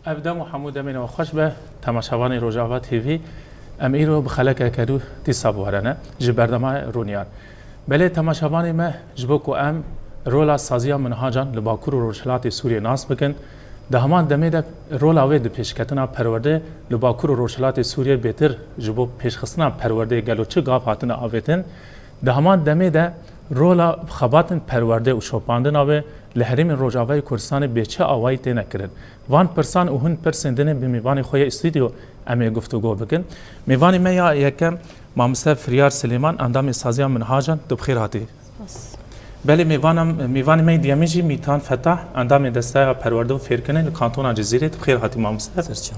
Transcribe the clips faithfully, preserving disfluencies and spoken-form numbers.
Ev dem û hemû demên we xweş be, temaşevanê Rojava T V. Em îro bi xelekeke nû dîsa bi we re ne, ji bernama Rûniyar. Belê temaşevanê me, ji bo ku em rola saziya Minhacan li Bakur û Rojhilatê Sûriyê nas bikin, di heman demê de rola wê di pêşketina perwerdê li Bakur û Rojhilatê Sûriyê bêtir ji bo pêşxistina perwerdê gelo çi gav hatine avêtin, di heman demê de rola xebatên perwerdê û şopandina wê li herêmên Rojavayê Kurdistanê bê çi awayî têne kirin? Van pirsan û hin pirsên din ê bi mêvanê xwe yê stûdyo em ê guftûgo bikin. Mêvanê me ya yekem, mamoste Firyar Silêman, endamê Saziya Minhacan, tu bi xêr hatî. Spas. Belê mêvanam, mêvanê me yê diyemîn jî Mîtan Fetah, endamê Desteya Perwerde û Fêrkirinê li Kantona Cizîrê, tu bi xêr hatî mamoste. Ser çav.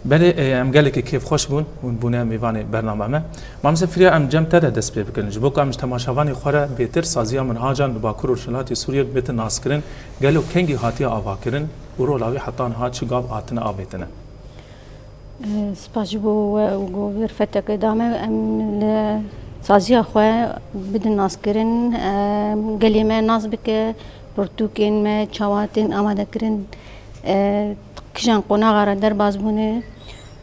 Belê, e, em gelekî kêfxweş bûn hûn bûne mêvanê bernama me. Mamoste Firyar, em cem te de dest pê bikin. Ji bo ku em ji temaşevanê xwe re bêtir saziya Minhacan li Bakur û Rojhilatê Sûriyê bitin naskirin, gelo kengî hatiye avakirin û rola wî heta niha çi gav hatine avêtine? E, spas ji bo we û ku derfeteke da me, em li saziya xwe bidin naskirin, e, gelê me nas bike, pirtûkên me çawa tên amade kirin, e, kijan qonaxa re derbas bûne.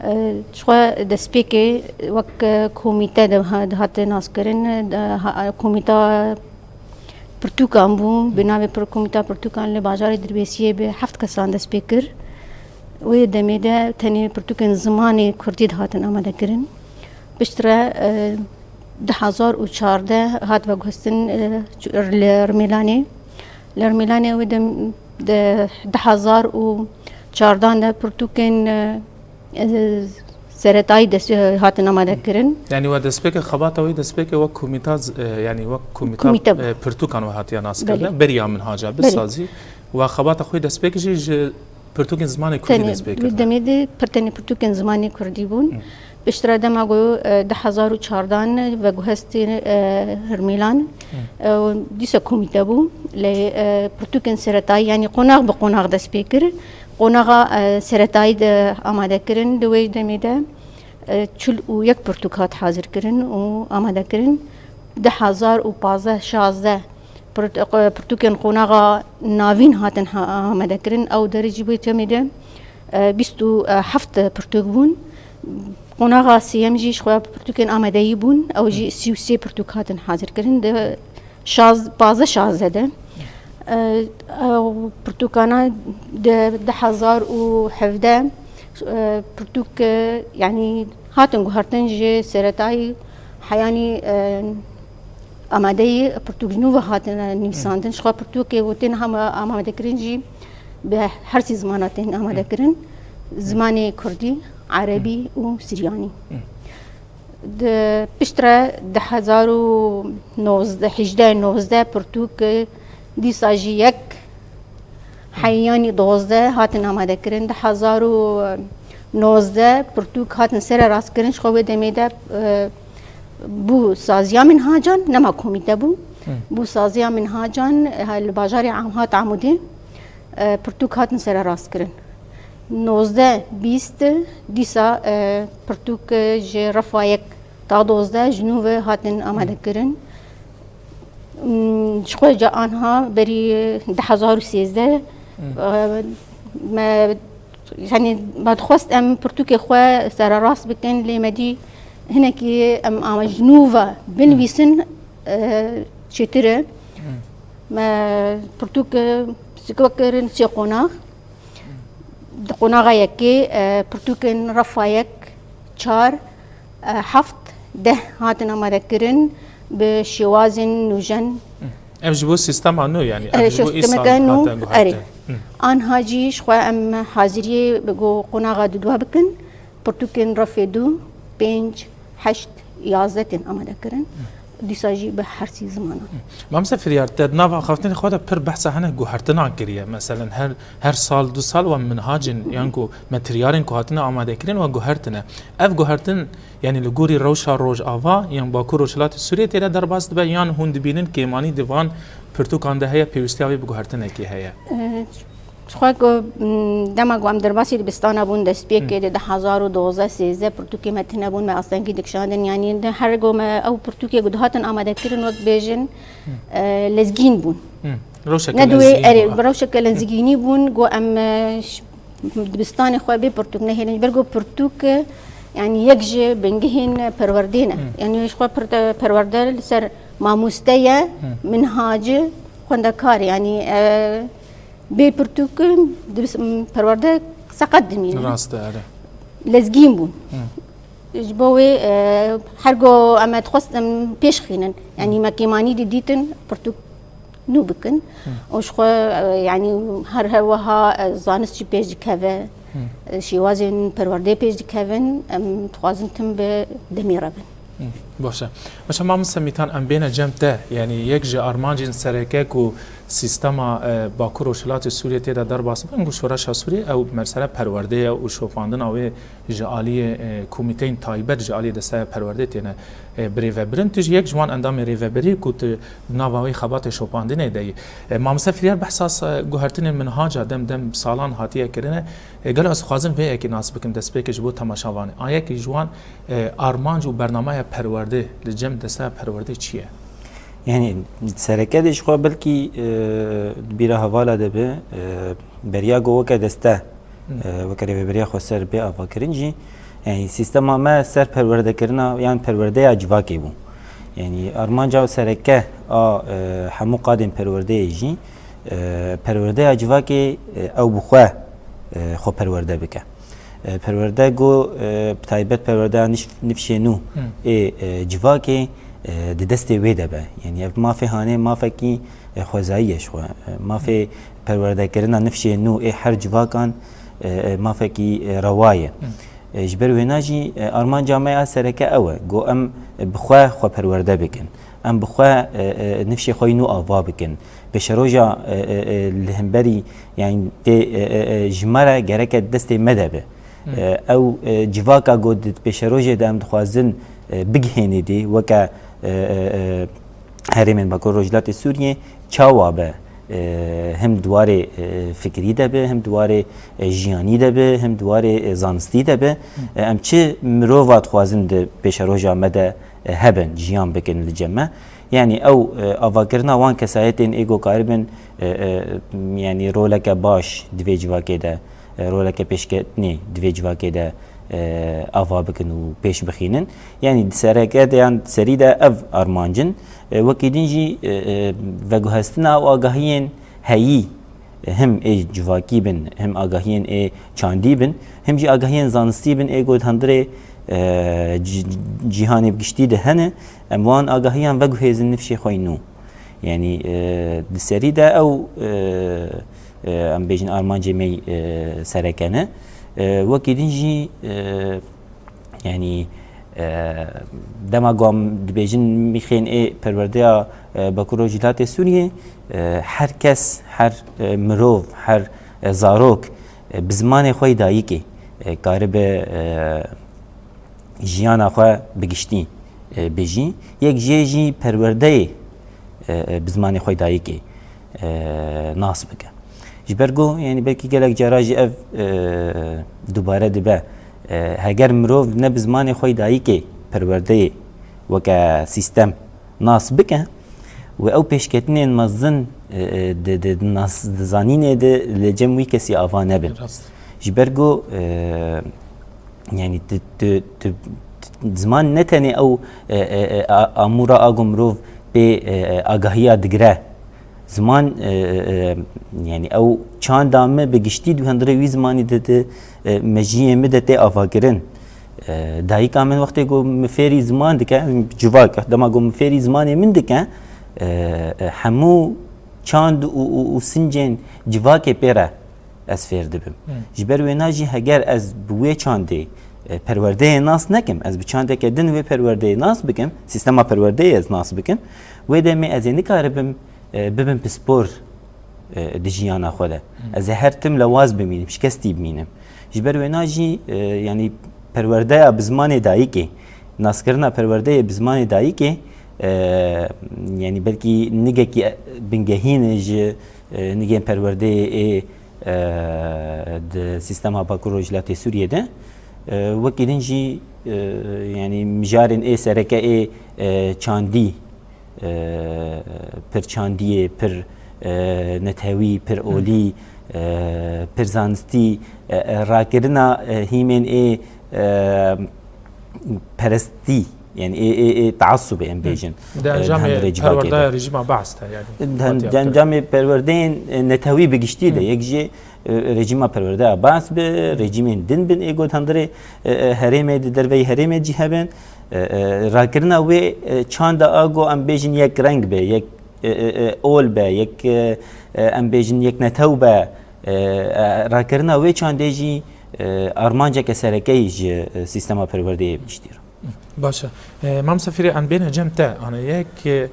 E, ji xwe destpêkê wek, e, komîte de ha-, dihate naskirin, de ha-, komîta pirtûkan bû, bi navê pir-, Komîta Pirtûkan li bajarê Dirbêsiyê bi heft kesan dest pê kir. Wê demê de tenê pirtûkên zimanê kurdî dihatin amadekirin. Piştre, e, du hezar û çardeh hat veguhestin, e, li Rmêlanê. Li Rmêlanê wê dem-, de du hezar û çardan de pirtûkên, e, e, seretayî dest, e, hatin amade kirin. Yanî we destpêkê xebata wî destpêkê wek komîta z-, e, yanî wek komîta, Komîte bû. E, pirtûkan we hatiye naskirine. Belê. Beriya Minhaca bi Belê. Sazî. We xebata xwe destpêkê jî ji pirtûkên zimanê kurdî Tenê, destpêkirine. Demê de pir tenê pirtûkên zimanê kurdî bûn. Hı. Piştre dema ku, e, du hezar û çardan veguhestî, e, Hirmîlan, Hı. e, dîsa komîte bû. Lê, e, pirtûkên seretayî, yanî qonax bi qonax dest pê kir. Qonaxa, e, seretayî de amade kirin. Di wê demê de, e, çil û yek pirtûk hat hazir kirin û amade kirin. Du hezar û pazdeh şazdeh pirt-, e, pirtûkên qonaxa navîn hatin ha-, amade kirin. Ew derê jî wê demê de, e, bîst û heft pirtûk bûn. Qonaxa sêyem jî ji xwe pirtûkên amadeyî bûn. Ew jî sî û sê pirtûk hatin hazir kirin. Di şaz-, pazdeh şazdeh de. E, ew pirtûkana di du hezar û hevdeh, e, pirtûk, e, yanî hatin guhertin ji seretayî heyanî, e, amadeyî pirtûk ji nû ve hatine nivîsandin. Ji xwe pirtûkê û tên hema amadekirin jî bi her sî zimana tên amadekirin. Zimanê kurdî, erebî û siryanî. Di piştre du hezar û nozdeh, hejdeh nozdeh pirtûk dîsa jî yek heyanî dozdeh hatin amadekirin. Du hezar û nozdeh pirtûk hatin sererastkirin. Ji xwe wê demê de, e, bû saziya Minhacan, nema komîte bû. Hı. Bû saziya Minhacan, e, li bajarê Am-, hat Amûdê, e, pirtûk hatin sererastkirin. Nozdeh bîst dîsa, e, pirtûk ji refa yek ta dozdeh ji nû ve hatin amadekirin. Hmm, ji xwe ca anha berî du hezar û sêzdeh, Hmm. e, me, yanî me dixwest em pirtûkê xwe sererast bikin, lê me dî hinekî em ama ji nû ve binivîsin, e, çêtir e. Hmm. Me pirtûk, e, sikwe kirin sê qonax. Di qonaxa yekê, e, pirtûkên refa yek, çar, e, heft, deh hatin amadekirin bi şêwazên nûjen. Ev ji bo sîstema nû, yanî, ev Erê, ji bo îsal sîstemeke nû, hate guhertin. Erê. Hı. Anha jî ji xwe em haziriyê bi go qonaxa dudwa bikin, pirtûkên refê du, pênc, heşt, yazdeh tên amade kirin. Dîsa jî bi her sî zimanan. Mamoste Firyar, te di nav axaftinê xwe de pir behsa hinek guhertinan kiriye. Meselen her, her sal, du sal wan minhacên yan ku materialên ku hatine amade kirin wan guhertine. Ev guhertin, yanî li gorî rewşa Rojava yan Bakur Rojhilatê Sûriyê tê de derbas dibe yan hûn dibînin kêmanî di van pirtûkan de heye, pêwîstiya wê bi guhertinekê heye? Ee, Ji xwe ku, mm, dema ku em derbasî dibistana bûn, destpêkê Hmm. de du hezar û dozdeh sêzdeh pirtûkê me tune bûn, me astengî dikişandin. Yanî de her ku me ew pirtûkê ku dihatin amade kirin, wek bêjin, Hmm. e, lezgîn bûn. Hmm. Rewşeke Ne duwê, lezgîn erê, bû. Bi rewşeke lezgînî bûn, ku em, e, ş-, Dibistanê xwe bê pirtûk nehêlin. Ji ber ku pirtûk, yanî yek ji bingehên perwerdê ne. Yanî ji xwe pir-, perwerde li ser mamoste ye, minhacî, xwendekar e. Yanî, e, bê pirtûk dibis-, perwerde seqet dimîne. Rast e, erê. Lezgîn bûn. Ji bo wê, e, her go em e dixwest em pêş xînin. Yanî me kêmanî didîtin pirtûk nû bikin. Û ji xwe, e, yanî her her wiha, e, zanist jî pêş dikeve, e, şêwazên perwerdeyê pêş dikevin, em dixwazin tim bi demê re bin. Baş e. Baş e, mamoste Mîtan, em bêne cem te. Yanî yek ji armancên sereke ku sîstema, e, Bakur Rojhilatê Sûriyê tê de derbas bibin, ku şoreşa Sûriyê ew mesele perwerdê ye û şopandina wê ji aliyê, e, komîteyên taybet ji aliyê Desteya Perwerdê têne, e, birêvebirin. Tu jî yek ji wan endamên rêveberî ku tu di nava wê xebatê şopandinê de yî. E, mamoste Firyar behsa s-, guhertinên minhaca dem dem salan hatiye kirine. E, gelo ez dixwazim vê yekê nas bikim destpêkê ji bo temaşevanê. A yekê ji wan, e, armanc û bernameya perwerdê li cem Desteya Perwerdê çi ye? Yanî sereke de ji xwe belkî, e, di bîra hevala de be, e, beriya ku weke deste, e, weke rêveberiya xweser bê avakirin jî, yanî sîstema me ser perwerdekirina yan perwerdeya civakê bû. Yanî armanca sereke a, e, hemû qadên perwerdeyê jî, e, perwerdeya civakê, e, ew bi xwe, e, xwe perwerde bike. E, perwerde ku, e, bi taybet perwerdeya nif-, nifşê nû ê, e, civakê, e, di destê wê de be. Yanî ev mafê hanê mafekî, e, xwezayî ye ji xwe. E, mafê perwerdekirina nifşê nû ê her civakan, e, e, mafekî, e, rewa ye. E, ji ber wêna jî, e, armanca me ya sereke ew e, ku em, e, bi xwe xwe perwerde bikin. Em bi xwe, e, e, nifşê xwe yî nû ava bikin. Pêşeroja, e, e, e, li hemberî, yanî tê, e, e, e, ji me re gereke destê me de be. E, ew, e, civaka ku di pêşerojê de em dixwazin, e, bigihênê dê, weke, e, e, e, herêmên Bakur Rojhilatê Sûriyê çawa be, e, him di warê, e, fikirî de be, him di warê, e, jiyanî de be, him di warê, e, zanistî de be. E, em çi mirova dixwazin di pêşeroja me de, e, hebin, jiyan bikin li cem me. Yanî ew, e, avakirina wan kesayetên ê ku karibin, e, e, yanî roleke baş di vê civakê de, e, roleke pêşketinê di vê civakê de, e, ava bikin û pêş bixînin. Yanî di sereke de yan di serî de ev armanc in. E, wekî din jî, e, e, veguhestina û agahiyên heyî, e, him ê civakî bin, him agahiyên ê çandî bin, him jî agahiyên zanistî bin ê ku di hundirê, e, ci-, cîhanê bi giştî de hene, em wan agahiyan veguhêzin nifşê xwe yî nû. Yanî, e, di serî de ew, e, e, em bêjin armancê me yî, e, sereke ne. E, wekî din jî, e, yanî, e, dema ku em dibêjin mîxên ê perwerdeya, e, Bakur Rojhilatê Sûriyê, e, her kes, her, e, mirov, her, e, zarok, e, bi zimanê xwe yî dayikê, e, karibe, e, jiyana xwe bi giştî, e, bijî. Yek jê jî perwerdeyê, e, e, bi zimanê xwe dayikê, e, nas bike. Ji ber ku, yanî belkî gelek cara jî ev, e, dubare dibe. E, heger mirov ne bi zimanê xwe dayikê perwerdeyê weke sîstem nas bike, wê ew pêşketinên mezin, e, e, di, di, di nas-, di zanînê de li cem wî kesî ava nebin. Rast. Ji ber ku, e, yanî tu, tu, tu, tu, ziman ne tenê ew, e, e, e, a-, amûra a ku mirov pê, e, e, agahiya digire. Ziman, e, e, e, yanî ew çanda me bi giştî di hundirê wî zimanî de, de, e, mejiyê min de tê avakirin. E, dayika min wextê ku min fêrî ziman dike, civak, dema ku min fêrî zimanê min dike, e, e, hemû çand û, û, û sincên civakê pê re ez fêr dibim. Ji ber wêna jî heger ez bi wê çandê, e, perwerdeyê nas nekim, ez bi çandeke din wê perwerdeyê nas bikim, sîstema perwerdeyê ez nas bikim, wê demê ez ê nikaribim, e, bibim pispor, e, di jiyana xwe de. Ez ê her tim lewaz bimînim, şikestî bimînim. Ji ber wêna jî, e, yanî perwerdeya bi zimanê dayikê, naskirina perwerdeyê bi zimanê dayikê, e, yanî belkî nigekî, e, bingehîn e ji, e, nigên perwerdeyê ê, e, di sîstema Bakur Rojhilatê Sûriyê de. E, wekî din jî, e, yanî mijarên ê sereke ê, e, çandî, e, pir çandiyê, pir, e, netewî, pir olî, e, pirzanistî, e, e, rakirina, e, hîmên ê, e, perestî, yani ê, ê, ê taassubê em bêjin. Di encamê perwerdaya rejîma Baas de yani. Di encamê perwerdeyên, e, netewî bi giştî de, yek jî, e, rejîma perwerdeya Baas bi, rejîmên din bin ê got hundirê, e, e, herêmê di derveyî herêmê cî hebin. E, e, rakirina wê, e, çanda a go em bêjin yek reng be, yek, e, e, e, ol be, yek, e, e, em bêjin yek netew be. E, e, rakirina wê çandê jî, e, armanceke sereke yî ji, e, sîstema perwerdeyê bi giştî re. Baş e. E, Mam Sefîrê, em bêne cem te. Ana yek, e, e,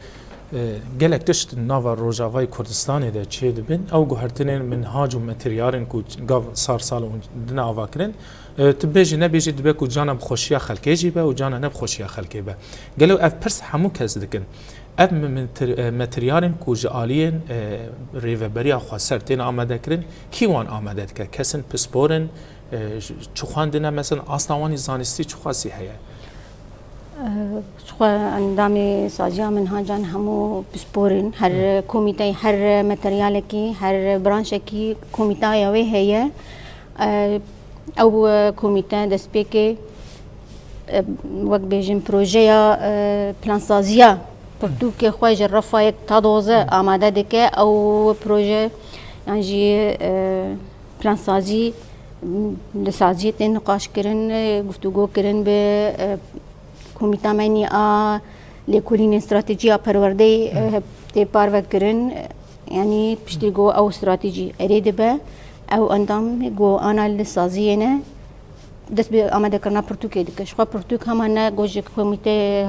gelek tişt nava Rojavayê Kurdistanê de çê dibin. Ew guhertinên minhac û materyalên ku gav sar sal û dine ava kirin. E, tu bêjî nebêjî dibe ku cana bi xweşiya xelkê jî be û cana ne bi xweşiya xelkê be. Gelo ev pirs hemû kes dikin. Ev mi-, min tir-, e, materyalên ku ji aliyên, e, rêveberiya xweser tên amade kirin, kî wan amade dike? Kesin pispor in, e, j-, çi xwendine, mesela asta wan î zanistî çi xwesî heye? Çixwe endamê saziya minhacan hemû pispor in. Her komîteyê, her materyalekî, her branşekî komîtaya wê heye. Ew komîte destpêkê, wek bêjin, projeya plansaziya pirtûkê xwe ji refa yek ta doze amade dike. Ew proje yan jî plansazî li saziyê tên niqaş kirin, guftûgo kirin bi Komîta me nî a lêkolînên stratejî ya perwerdeyê, eh, tê parve kirin. Yanî piştî ku ew stratejî erê dibe, ew endam ku ana li saziyê ne, dest bi amadekirina pirtûkê dike. Ji xwe pirtûk hema ne ku ji komîteyê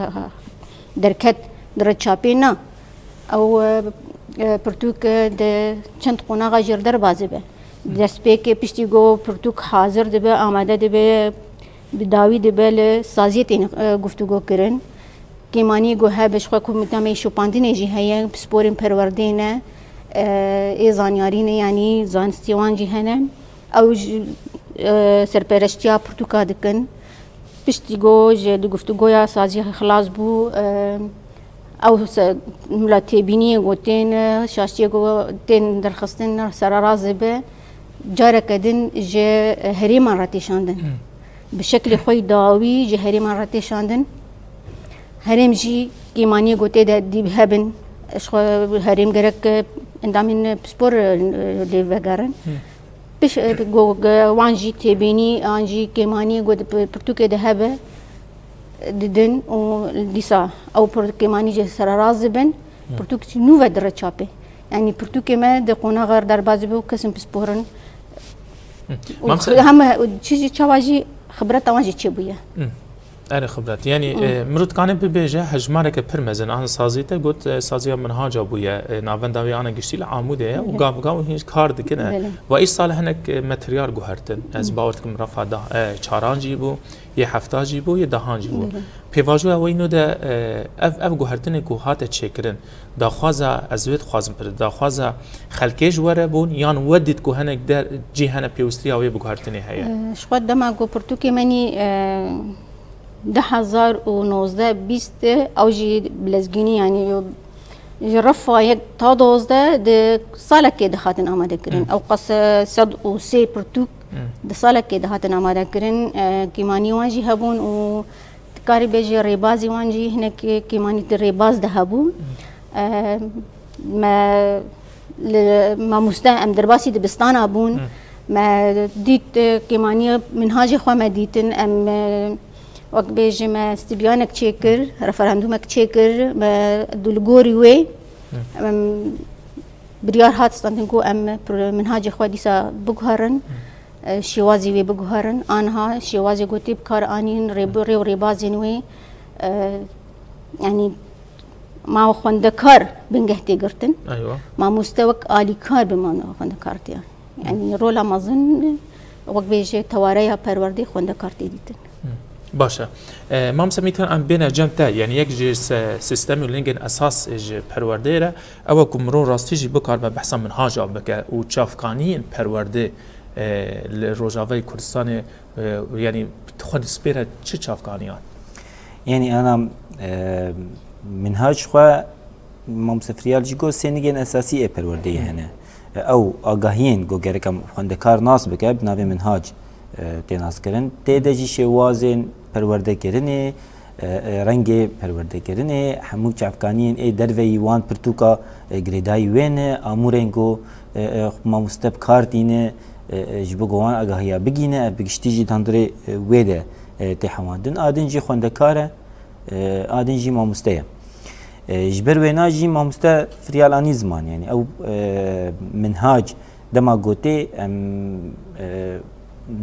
derket di rê çapê ne. Ew, eh, eh, pirtûk, eh, di çend qonaxa jêr derbazî be. Destpêkê piştî ku pirtûk hazir dibe, amade dibe, bi dawî dibe li saziyê tên, eh, guftûgo kirin. Kêmanî ku hebe ji xwe komîta me yê şopandinê jî heye, pisporên perwerdeyê ne, eh, ê zanyarî ne, yanî zanistî wan jî hene. Ew ji, eh, serpereştiya pirtûka dikin. Piştî ku ji di guftûgoya saziyê xilas bû, eh, ew se-, mila têbîniyê ku tên, eh, şaştiyê ku tên derxistin sererast dibe, careke din ji herêman re tê şandin. Bi şeklê xwe yî dawî ji herêman re tê şandin. Herêm jî kêmaniyê ku tê de dî hebin, ji xwe herêm gerek, eh, endamên pispor, eh, lê vegerin. Piş-, e, go-, ge-, wan jî têbînî, an jî kêmanî ku di pi-, pirtûkê de hebe, didin û dîsa ew pir-, kêmanî jî sererast dibin, pirtûk jî nû ve dire çapê. Yanî pirtûkê me di qonaxa derbazî bû, kesin pisporin. Û Mam xi-, heme, û çi jî çawa jî xibreta wan jî çêbûye. Erê xibret. Yanî, e, mirov dikane bibêje hejmareke pir mezin an sazî te got, e, saziya Minhaca bûye, e, navenda wê ana giştî li Amûdê ye û gav gav hîn kar dikine. Belê. Ve îsal hinek, e, materyal guhertin. Ez bawer dikim refa da, e, çaran jî bû, yê hefta jî bû, yê dehan jî bû. Belê. Pêvajoya we îno de, e, ev, ev guhertinê ku hate çêkirin, daxwaza, ez wê dixwazim pir, daxwaza xelkê ji we re bûn, yan we dît ku hinek der, cî hene pêwîstiya wê bi guhertinê heye? E, ji xwe dema ku pirtûkê me nî, e, du hezar û nozdeh bîst, ew jî bi lezgînî, yanî ji refa yek ta dozdeh di salekê dihatin amade kirin. Ew qas sed û sê pirtûk di salekê dihatin amade kirin. E, kêmanî wan jî hebûn û dikarî bêjî rêbazî wan jî hinek kêmanî di rêbaz de hebû. E, me li mamoste em derbasî dibistana bûn. Me dît, e, kêmanî Minhacê xwe me dîtin. Em, e, Wek bêjim, me stibyanek çêkir, referandûmek çêkir, me dû li gorî wê, em, biryar hat standin ku em pro-, minhacê xwe dîsa biguherin, e, şêwazî wê biguherin. Aniha şêwazê ku tê bi kar anîn, rê, rê û rêbazên wê, e, yanî ma xwendekar bingeh tê girtin. Eywa. Mamoste wek alîkar bi ma xwendekar tê. Yanî rola mezin, wek bêje tewareya perwerdê xwendekar tê dîtin. Baş e. E, Mam Semîkan, em bêne cem te, yanî yek ji se-, sîstem û lingên esas ji perwerdeyê re, ew e ku mirov rastî jî bikaribe behsa minhaca bike û çavkaniyên perwerdê, e, li Rojavayê Kurdistanê, e, yanî xwe dispêre çi çavkaniyan? Yanî ana, e, minhac xwe Mam Sefriyal jî got sê nigên esasî ê perwerdeyê hene. Ew agahiyên ku gerek em xwendekar nas bike, bi navê minhac, e, tê naskirin. Tê de jî şêwazên perwerdekirinê, e, e, rengê perwerdekirinê, hemû çavkaniyên ê derveyî wan pirtûka, e, girêdayî wê ne, amûrên ku, e, e, mamoste bi kar tîne, e, e, ji bo ku wan agahiya bigîne, ev bi giştî jî di hundirê, e, wê de, e, tê hewandin. A din jî xwendekar e, e, a din jî mamoste ye. E, ji ber wêna jî mamoste firyal anî ziman, yanî ew, e, minhac dema gotê em, e,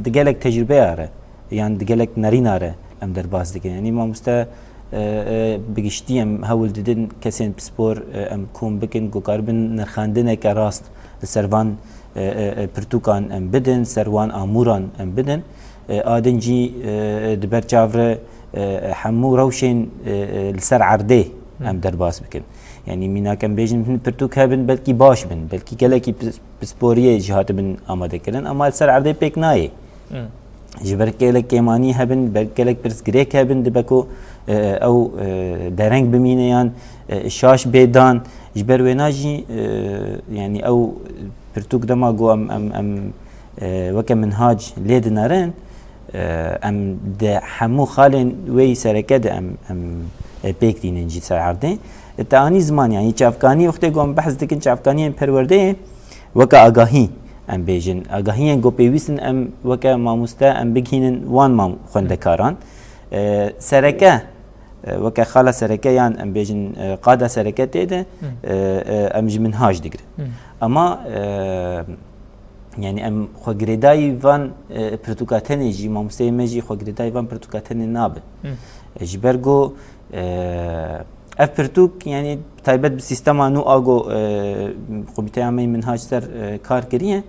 di gelek tecrûbeya re yan di gelek nerîna re em derbas dikin. Yanî mamoste, e, e, bi giştî em hewl didin kesên pispor, e, em kom bikin ku karibin nirxandineke rast li ser van, e, e, e, pirtûkan em bidin, ser wan amûran em bidin. E, a din jî, e, e, di ber çav re, e, e, hemû rewşên, e, e, li ser erdê em derbas bikin. Yanî mînak em bêjin hin pirtûk hebin, belkî baş bin, belkî gelekî pis-, pisporiyê jî hatibin amadekirin, ama li ser erdê pêk nayê. Ji ber gelek kêmanî hebin, ber gelek pirsgirêk hebin, dibe ku, e, e, ew, e, dereng bimîne yan, e, şaş bê dan. Ji ber wêna jî, e, yanî ew pirtûk dema ku em, em, em, e, weke minhac lê dinerin, e, em di hemû xalên wê yî sereke de em, em, e, pêk tînin jî ser erdê. E, te anî ziman, yanî çavkanî wextê ku em behs dikin çavkaniyên perwerdeyê, weke agahî em bêjin. Agahiyên ku pêwîst in em weke mamoste em bigihînin wan mam-, xwendekaran. E, sereke, e, weke xala sereke yan em bêjin, e, qada sereke tê de, e, e, em ji minhac digirin. Ama, e, yanî em xwe girêdayî van, e, pirtûka tenê jî, mamosteyê me jî xwe girêdayî van pirtûka tenê nabe. E, ji ber ku, e, ev pirtûk, yanî taybet bi sîstema nû a ku, e, komîteya me yê minhac ser, e, kar kiriye,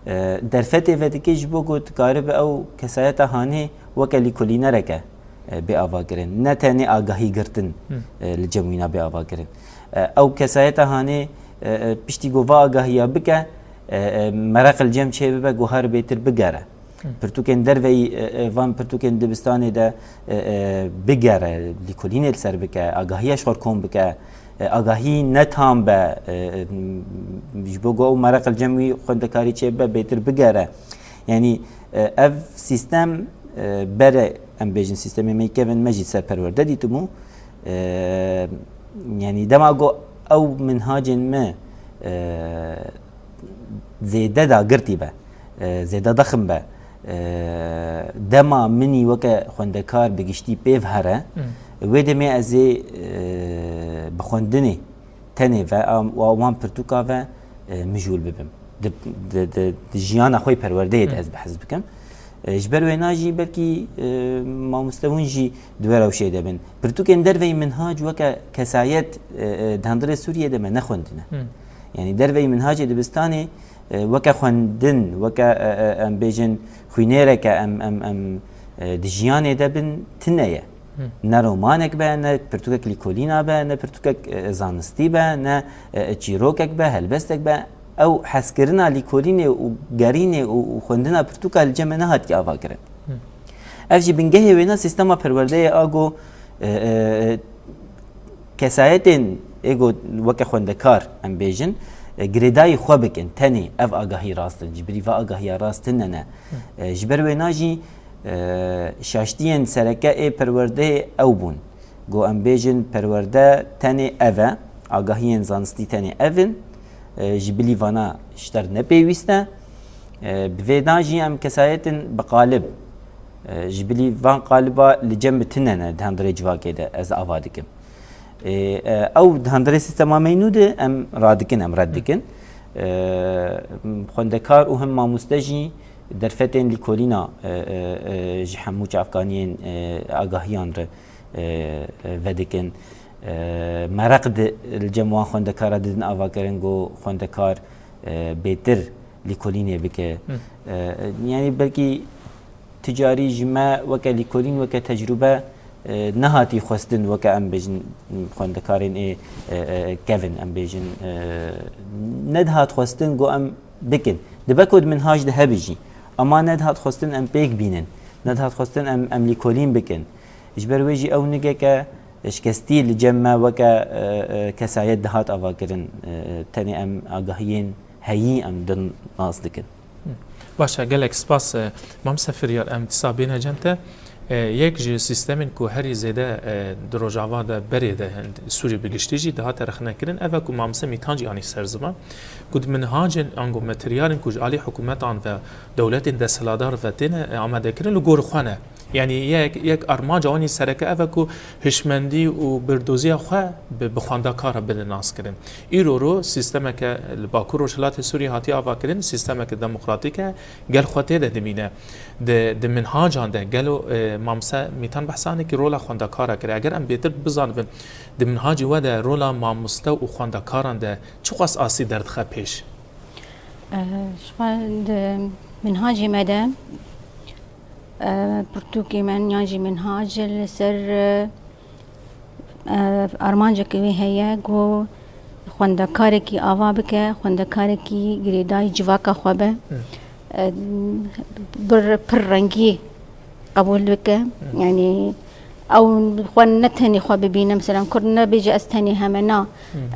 e, derfetê vedike ji bo ku dikaribe ew kesayeta hanê weke lîkolînereke, e, bê avakirin. Ne tenê agahî girtin, e, li cem wîna bê avakirin. E, ew kesayeta hanê, e, e, piştî ku va agahiya bike, e, e, mereq li cem çê bibe, guhar bêtir bigere. Pirtûkên derveyî, e, e, van pirtûkên dibistanê de, e, e, bigere, lîkolînê li ser bike, agahiya ji xwe kom bike, e, agahî ne tam be, e, e, ji bo ku ew mereq li cem wî xwendekarî çêbibe, bêtir bigere. Yanî, e, ev sîstem, e, bere, em bêjin, sîstemê me yî kevin me jî ser perwerde dîtibû. E, yanî dema ku ew minhacên me, e, zêde dagirtî be, e, zêde dexin be, e, dema min î weke xwendekar bi giştî pêv here, wê demê ez ê, e, bi xwendinê tenê ve, a, wan pirtûka ve, e, mijûl bibim. Di, di, di, di jiyana xwe yê perwerdeyê de ez behs bikim. E, ji ber wêna jî belkî, e, mamoste hûn jî di wê rewşê de bin. Pirtûkên derveyî minhac weke kesayet, e, e, di hundirê Sûriyê de me nexwendine. Yanî derveyî minhacê dibistanê, e, weke xwendin, weke, e, e, em bêjin xwînêreke em, em, em, e, di jiyanê de bin tune ye. Ne romanek be, ne pirtûkek lîkolîna be, ne pirtûkek, e, zanistî be, ne, e, çîrokek be, helbestek be. Ew hezkirina lîkolînê û gerînê û, û xwendina pirtûka li cem me nehatiye avakirin. Ev jî bingehê wêna sîstema perwerdeyê a ku, e, e, kesayetên ê ku weke xwendekar em bêjin, e, girêdayî xwe bikin, tenê ev agahî rast in, ji birî va agahiya rast tune ne. E, ji ber wêna jî, e, şaştiyên sereke ê perwerdeyê ew bûn. Ku em bêjin perwerde tenê ev e, agahiyên zanistî tenê ev in, e, ji bilî vana ji te re ne pêwîst e. E, bi vê dan jî em kesayetên bi qalib, e, ji bilî van qaliba li cem bi tune ne di hundirê civakê de, ez ava dikim. E, e, ew di hundirê sîstema me yî nû de em radikin, em red dikin. E, xwendekar û him mamoste jî derfetên lîkolîna, e, e, e, ji hemû çavkaniyên, e, agahiyan re, e, e, vedikin. E, mereq di, li cem wan xwendekara didin avakirin ku xwendekar, e, bêtir lîkolînê bike. E, e, yanî belkî tu carî ji me weke lîkolîn, weke tecrûbe, e, nehatî xwestin, weke em bêjin xwendekarên ê, e, e, kevin, em bêjin, e, nedihat xwestin ku em bikin. Dibe ku di minhaj de hebe jî. Ama nedihat xwestin em pêk bînin. Nedihat xwestin em, em lîkolîn bikin. Ji ber wê jî ew nigeke şikestî li cem me weke, e, e, kesayet dihat avakirin. E, e, tenê em agahiyên heyî em din nas dikin. Baş e, gelek spas, e, Mam Sefiriyar, em dîsa bêne cem te. E, yek ji sîstemên ku herî zêde, e, di Rojava de berê de, Sûriyê bi giştî jî dihate rexnekirin, ev e ku Mamse Mîtan jî anî ser ziman, ku di minhacên ango materyalên ku ji alî hikûmetan ve dewletên desthilatdar ve têne, e, amadekirin, li gor xwe ne. Yanî yek, yek armanca wan î sereke ev e ku hişmendî û birdoziya xwe bi, bi xwendekara bide naskirin. Îro ro sîstemeke li Bakur Rojhilatê Sûriyê hatiye avakirin, sîstemeke demokratîk e, gel xwe tê de dimîne. Di, di minhacan de gelo, e, Mamse Mîtan behsa hinekî rola xwendekara kir. Eger em bêtir bizanibin, di minhacê we de rola mamoste û xwendekaran de çiqas asî derdixe pêş? E, ji xwe di minhacê me de, e, pirtûkê me yan jî minhac li ser, e, e, armanceke wê heye ku xwendekarekî ava bike, xwendekarekî girêdayî civaka xwe be. E, bir pir rengî qebûl bike. Yanî ew xwe ne tenê xwe bibîne, mesela Kurd nebêje ez tenê heme na.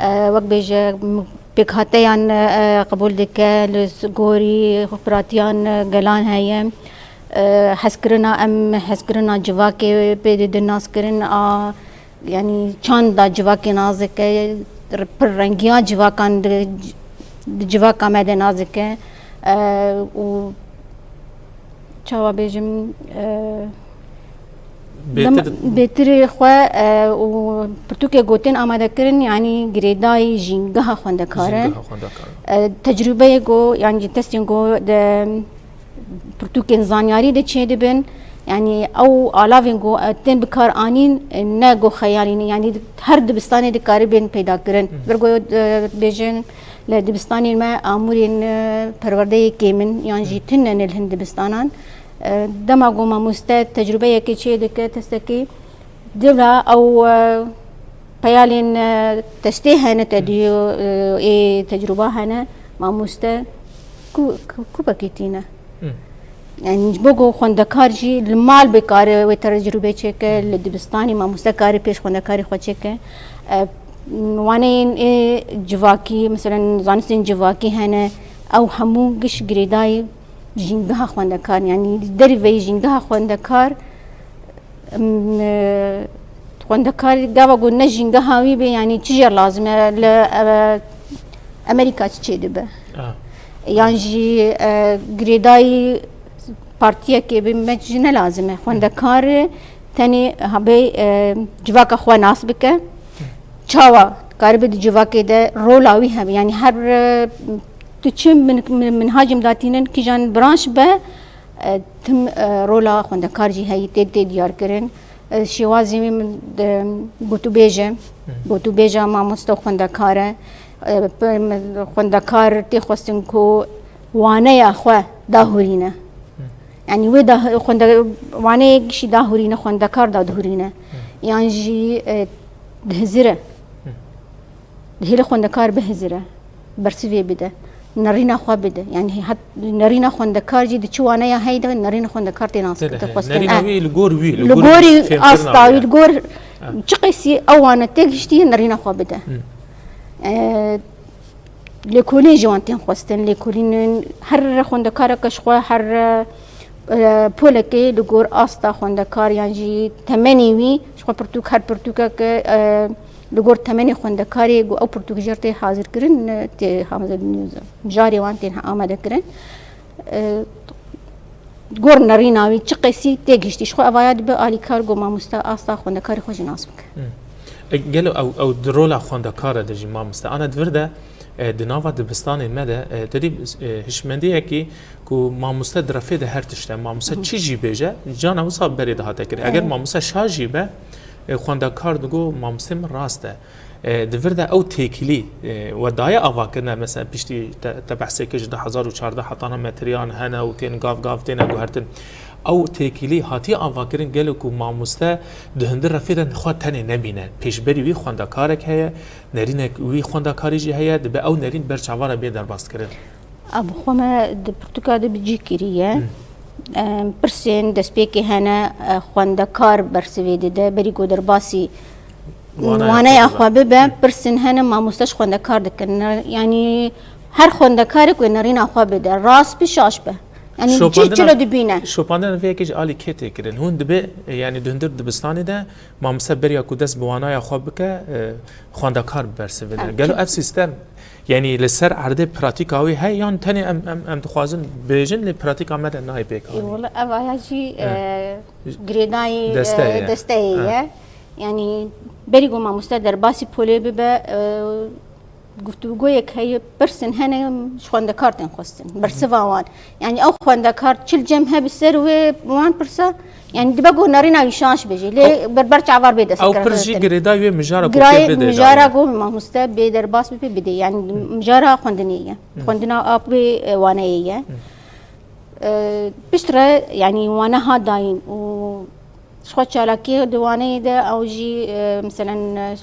E, wek bêje m-, pêkhateyan, e, qebûl dike, li s-, gorî piratiyan, e, gelan heye. E, hezkirina em, hezkirina civakê pê didin naskirin a, yanî çanda civakê nazik e, pir rengiya civakan di, di civaka me de nazik e. E, û çawa bêjim, e, Bêtir- bêtirê xwe, e, û pirtûkê gotin amade kirin, yanî girêdayî jîngeha xwendekar e. Jîngeha xwendekar. E, tecrûbeyê ku, yanî testên ku di pirtûkên zanyarî de çêdibin, yanî ew alavên ku, e, tên bi kar anîn, e, ne ku xeyalî ne, yanî her dibistanê dikare bên peyda kirin. Vir ku, e, bêjin, li dibistanên me amûrên, e, perwerdeyê kêm in, yan jî tune ne li hin dibistanan. E, dema ku mamoste tecrûbeyekê çê dike, testekî, dibra ew, e, peyalên, e, testê hene, te dî, e, ê tecrûba hene, mamoste ku, ku, ku pekî tîne. Yanî ji bo ku xwendekar jî li mal bê kare wê tecrûbê çêke, li dibistanê mamoste kare pêş xwendekarê xwe çêke. E, waneyên ê civakî, meselen zanistên civakî hene, ew hemû giş girêdayî jîngeha xwendekar, yanî derî veyî jîngeha xwendekar, em, e, xwendekar gava ku ne jîngeha wî be, yanî çi jê lazim e li, e, Amerîka çi çêdibe? Yan jî, e, girêdayî partiyekê be, me jî ne lazim e. Xwendekar tenê habe, e, civaka xwe nas bike. Çawa karibe di civakê de rola wî hebe? Yanî her, e, tu çi min, min, minhacê min datînin, kîjan branş be, e, tim, e, rola xwendekar jî heyî tê, tê diyar kirin. E, şêwazê min, e, gotûbêj e. Gotûbêja mamoste û xwendekar e. E, p-, m-, xwendekar tê xwestin ku waneya xwe dahûrîne. Yanî wê dah-, xwende-, waneyê gişî dahûrîne, xwendekar dadihûrîne. Yan jî, e, dihizire. Dihêle xwendekar bihizire, bersivê bide, nerîna xwe bide. Yanî het nerîna xwendekar jî di çi waneya hey de nerîna xwendekar tê nas, tê de, tê he, xwestin. Nerîna, e, wî li gor wî, li gorî asta wî, li gor çi qesî ew wane tê giştî nerîna xwe bide. E, lêkolîn ji wan tên xwestin, lêkolînin her xwendekareke ji xwe, her, e, polekê li gor asta xwendekar yan jî temenê wî, ji xwe pirtûk, her pirtûkeke, e, li gor temenê xwendekarê ku ew pirtûk jê re tê hazirkirin, tê hazir mijarê wan tên amadekirin. E, gor nerîna wî çi qesî tê gihiştî, ji xwe evaya dibe alîkar ku mamoste asta xwendekarê xwe jî nas bike. E, gelo ew, ew di rola xwendekara de jî mamoste? Ana di vir de, e, di nava dibistanên me de, e, te dî, e, hişmendiyekî ku mamoste di refê de her tişt e. Mamoste çi jî bêje, cana wisa berê dihate kirin. Eger mamoste şa jî be, e, xwendekar digo, mamostê min rast e. E, di vir de ew têkilî, e, we daye avakirine, mesela piştî te, te behsê kir ji du hezar û çardeh hetana metriyan hene û tên gav gav têne guhertin. Ew têkilî hatiye avakirin gelo ku mamoste di hundir refê de xwe tenê nebîne. Pêşberî wî xwendekarek heye, nerînek wî xwendekarî jî heye, dibe ew nerîn ber çavan re bê derbazkirin. A, bi xwe me di pirtûka de bi cî kiriye. Em, pirsên destpêkê hene, e, xwendekar bersivê dide, berî ku derbasî waneya xwe bibe, pirsên hene mamoste ji xwendekar dikin. Yanî Her xwendekarek wê nerîna xwe bide, rast bi şaş be. Yanî çi çilo dibîne. Şopandina vê yekê ji alî kê tê kirin? Hûn dibe, e, yanî di hundir dibistanê de mamoste beriya ku dest bi wanaya xwe bike, e, xwendekar bi bersivê de. Gelo ev sîstem, yanî li ser erdê pratîka wî heye yan tenê em, em, em dixwazin bêjin lê pratîka me de nayê pêk anî? Wele ev aya jî, e, girêdayî, e, desteyê ye. Yanî berî ku mamoste derbasî polê bibe, e, Guftûgoyek heye, pirsên hene ji xwendekar tên xwestin. Bersiva wan. Yanî ew xwendekar çil cem hebe ser wê wan pirsa, yanî dibe ku nerîna wî şaş be jî. Lê ber ber çavar bê dest. Ew pirs jî girêdayî wê mijara ku pê bide. Mijara ku mamoste bê derbas bibe bidê. Yanî mijara xwendinê ye. Xwendina a wê, e, waneyê ye. E, pişt re, yanî wane hat dayîn û ji xwe çalakiyê di waneyê de ew jî, e, meselen, e,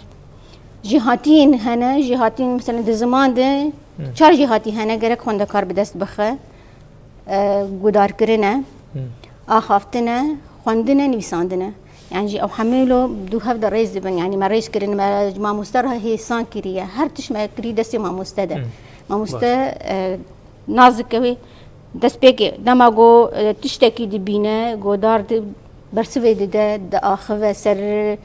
jêhatiyên hene, jêhatiyên meselen di ziman de çar jêhatî hene gerek xwendekar bi dest bixe. E, gudarkirin e, axaftin e, xwendin e, nivîsandin e. Yanî jî ew hemû lo du hev de rêz dibin. Yanî me rêz kirin, me ji mamoste re hêsan kiriye. Her tişt me kirî destê mamoste de. Mamoste, e, Nazik ew ê destpêkê dema ku, e, tiştekî dibîne, godar di bersivê dide, diaxive ser, e,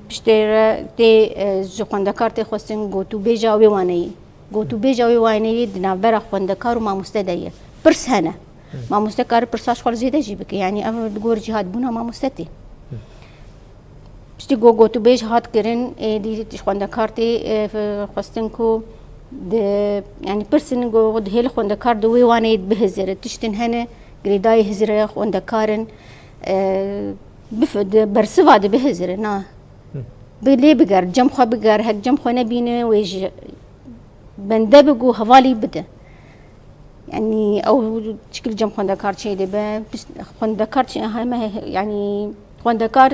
piştê re tê, e, ji xwendekar tê xwestin gotûbêja wê waneyî. Gotûbêja wê waneyî di navbera xwendekar û mamoste de ye. Pirs hene. Mamoste kare pirsa ji xwe li zêde jî bike. Yanî ev li gor cîhatbûna mamoste tê. Piştî ku gotûbêj hat kirin, êdî xwendekar tê, e, xwestin ku di, yanî pirsin ku dihêle xwendekar di wê waneyê bihizire. Tiştin hene, girêdayî hizire xwendekarin, e, bif-, di bersiva de bihizire, na. Bi lê biger, cem xwe biger, hek cem xwe nebîne, wê jî bende bi ku hevalî bide. Yanî ew çikil cem xwendekar çê dibe, pişt-, xwendekar çê heme, yanî xwendekar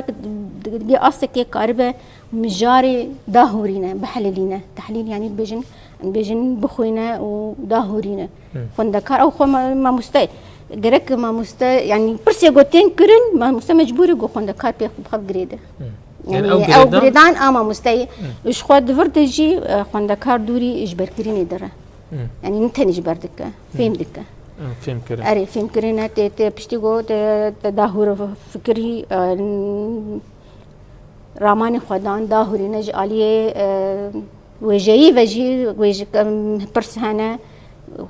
di astekê karibe mijarê dahûrîne, bihelilîne. Tehlîl yanî bêjin, bêjin bixwîne û dahûrîne. Xwendekar ew xwe ma-, mamoste, gerek mamoste, yanî pirsê ku tên kirin, mamoste mecbûr e ku xwendekar pê xwe bi xwe girêde. Yanî ew girêdan a mamosteyê. Ji xwe di vir de jî, e, xwendekar dûrî ji berkirinê dire. Yanî ne tenê ji ber dike, fêm dike. Fêm kirin. Erê, fêm kirine tê, tê piştî got, tê, tê dahûr fikirî, e, ramanê xwedan, dahûrîne ji aliyê, e, wêjeyî ve jî, wêj-, em, pirs hene.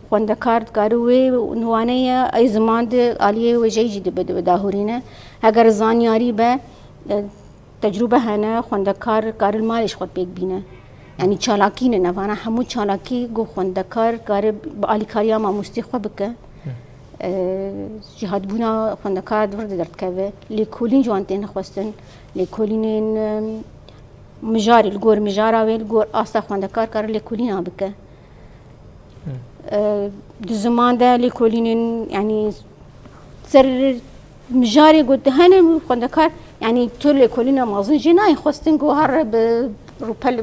Xwendekar dikare wê waneye, ey ziman di aliyê wêjeyî jî dibe, dibe dahûrîne. Heger zanyarî be, e, Tecrûbe hene, xwendekar kare li malê ji xwe pêk bîne. Yanî çalakî ne, navana hemû çalakî ku xwendekar kare bi alîkariya mamostê xwe bike. E, jêhatbûna xwendekar di vir de derdikeve. Lêkolîn ji wan tên xwestin. Lêkolînên, e, mijarê, li gor mijara wê, li gor asta xwendekar kare lêkolîna bike. E, di ziman de lêkolînên, yanî ser mijarê ku hene xwendekar, yanî tu lêkolîna mezin jî nayê xwestin ku here bi rûpel,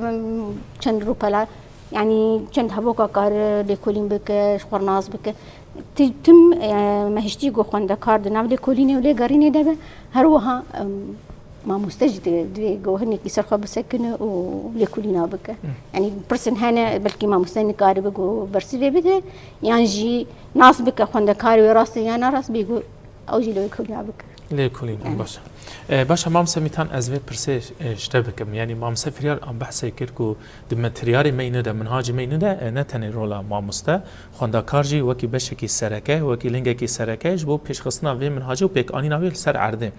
çend rûpela, yanî çend hevoka kare lêkolîn bike, ji xwe nas bike. Ti-, tim, e, me hiştî ku xwendekar di nav lêkolînê û lêgerînê de be, her wiha, em, Mamoste jî divê, divê ku hinekî ser xwe bisekine û lêkolîna bike. Yanî pirsên hene, belkî mamoste nikaribe ku bersivê bide, yan jî nas bike xwendekarê wê rast e yan ne rast, bê ku ew jî lêkolîna bike. Lêkolîna, baş e. E, baş e, mamoste Mîtan, ez vê pirsê, e, ji te bikim. Yanî mamoste Firyal em behsê kir ku di materyalê me yê nû de, minhacê me yê nû de, e, ne tenê rola mamoste, xwendekar jî wekî beşekî sereke, wekî lingekî sereke ji bo pêşxistina vê minhacê û pêkanîna wê li ser erdê.